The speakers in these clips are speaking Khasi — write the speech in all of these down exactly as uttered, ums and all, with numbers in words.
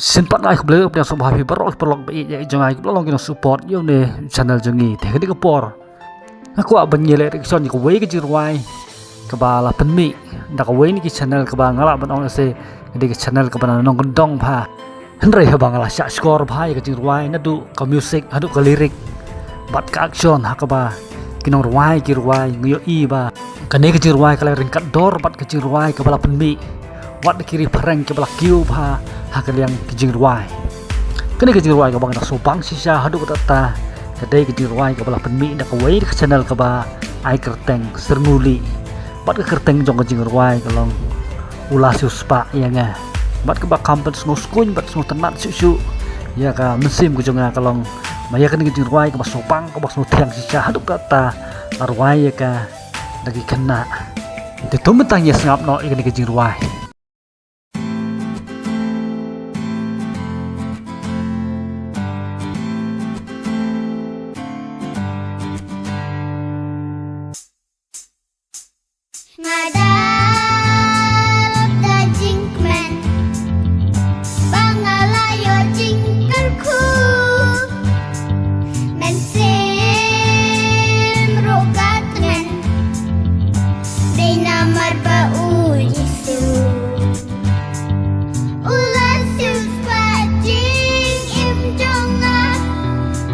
Sngewbha ai khublei, khublei sngewbha phi baroh ki paralok ba ïeit jong nga, ki ba la long ki nong support ïa une channel jong ngi. Te kane ka por nga kwah ban ïaleh reaction ïa kawei ka jingrwai kaba la pynmih da kawei na ki channel kaba nga lah ban ong ïa se ka dei ka channel kaba nongkyndong bha. Hynrei haba nga la shah shkor bha ïa ka jingrwai, naduh ka music haduh ka lyric bad ka action ha kaba ki nongrwai ki rwai, nga ïohi ba kane ka jingrwai ka la ryngkat dor bad ka jingrwai kaba la pynmih wat da ki ri phareng kiba la kiew bha ha ka liang ka jingrwai. Kane ka jingrwai kaba nga da sngewbang shisha haduh katta ka dei ka jingrwai kaba la pynmih da kawei ka channel kaba ai kyrteng Syrnguli. Bad ka kyrteng jong ka jingrwai ka long U La Siewspah Ïa Nga. Bad kaba kham pynsngewskuiñ bad sngewtynnat shuh shuh ïa ka mynsiem ka jong nga ka long ba ïa kane ka jingrwai kaba sngewbang kaba sngewthiang shisha haduh katta la rwai ïa ka da ki khynnah. Te to mynta ngin ïa sngap noh ïa kane ka jingrwai. Nga da rap da jingkmen ba nga la ïoh jingkyrkhu. Mynsiem ruh ka tngen dei namar ba u Jisu u la siewspah jingim jong nga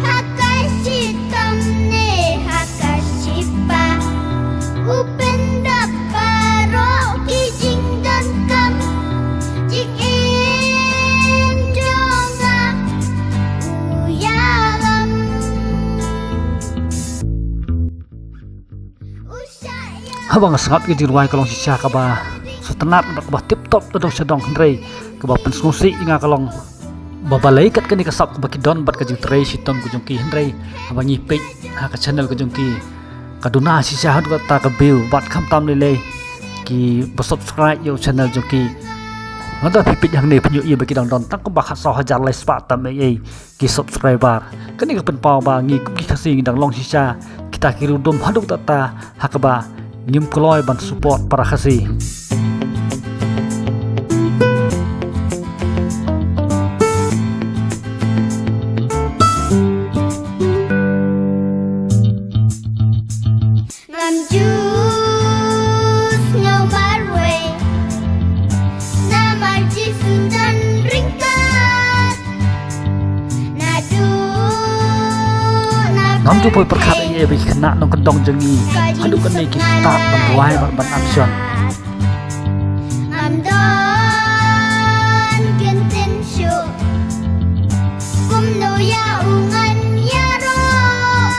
ha ka shitom ne ha ka shipa. U pyndap baroh ki jingdonkam jingim jong nga. U ïalam. U shah ïalam. Haba nga sngap ïa ka jingrwai ka long shisha kaba sngewtynnat bad kaba tip top da dong sha dong, hynrei kaba pynsngewsih ïa nga ka long ba balei kat kane ka sap kaba ki don bad ka jingtrei shitom ka jong ki, hynrei haba ngi peit ha ka channel ka jong ki ka duna shisha haduh katta ka view bad khamtam lei lei kiba subscribe ïa u channel jong ki. Lada phi peit hangne phin ïohi ba ki dang don tang kumba khatsaw hajar lai spah tam ei ei ki subscriber. Kane ka pynpaw ba ngi kum ki Khasi ngi dang long shisha kita ki riewdum haduh katta ha kaba ngim kloi ban support para Khasi. Ngam ju sngew marwei namar Jisu don ryngkat. Naduh na ngam ju poi pyrkhat ïa ba ki khynnah nongkyndong jong ngi haduh kane ki start ban rwai bad ban action. Ngam don kyntien shuh kumno ïa u ngan ïaroh.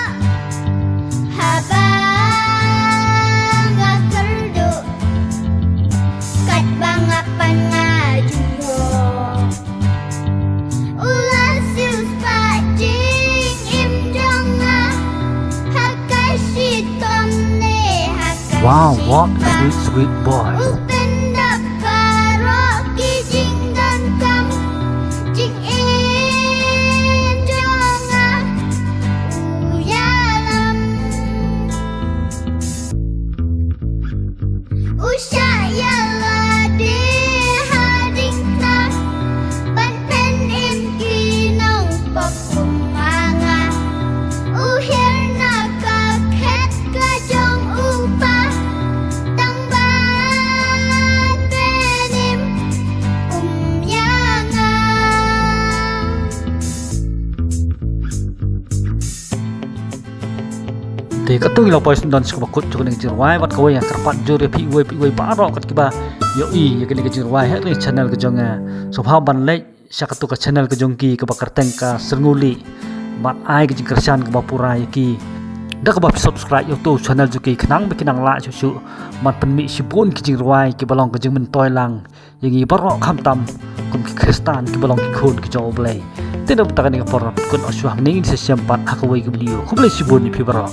Haba nga kyrduh katba nga pan nga ju ïoh. U la siewspah jingim jong nga ha ka shitom ne ha ka shipa. Wow, what a sweet, sweet boy. U pyndap baroh ki jingdonkam jingim jong nga. U ïalam. U shah ïalade ha ding tnat ban pynïeng ki nongpop kum ma nga. U hiar na ka khet ka jong u Pa tang ban pynim um ïa nga. Te katto ngi la poi sngewdon sha kaba kut jong kane ka jingrwai bad kawei nga kyrpad jur ïa phi iwei pa iwei baroh kat kiba ïohi ïa kane ka jingrwai ha kane ka channel ka jong nga. Sngewbha ban leit sha katto ka channel ka jong ki kaba kyrteng ka Syrnguli bad ai ka jingkyrshan kaba pura ïa ki da kaba phi subscribe ïa uto u channel jong ki khnang ba kin nang lah shuh shuh ban pynmih shibun ki jingrwai kiba long ka jingmyntoi lang ïa ngi baroh khamtam kum ki Khristan kiba long ki khun ki jong U Blei. Te na bynta kane ka por nga pynkut noh shuwa hangne, ngin sa ïashem pat ha kawei ka video. Khublei shibun ïa phi baroh.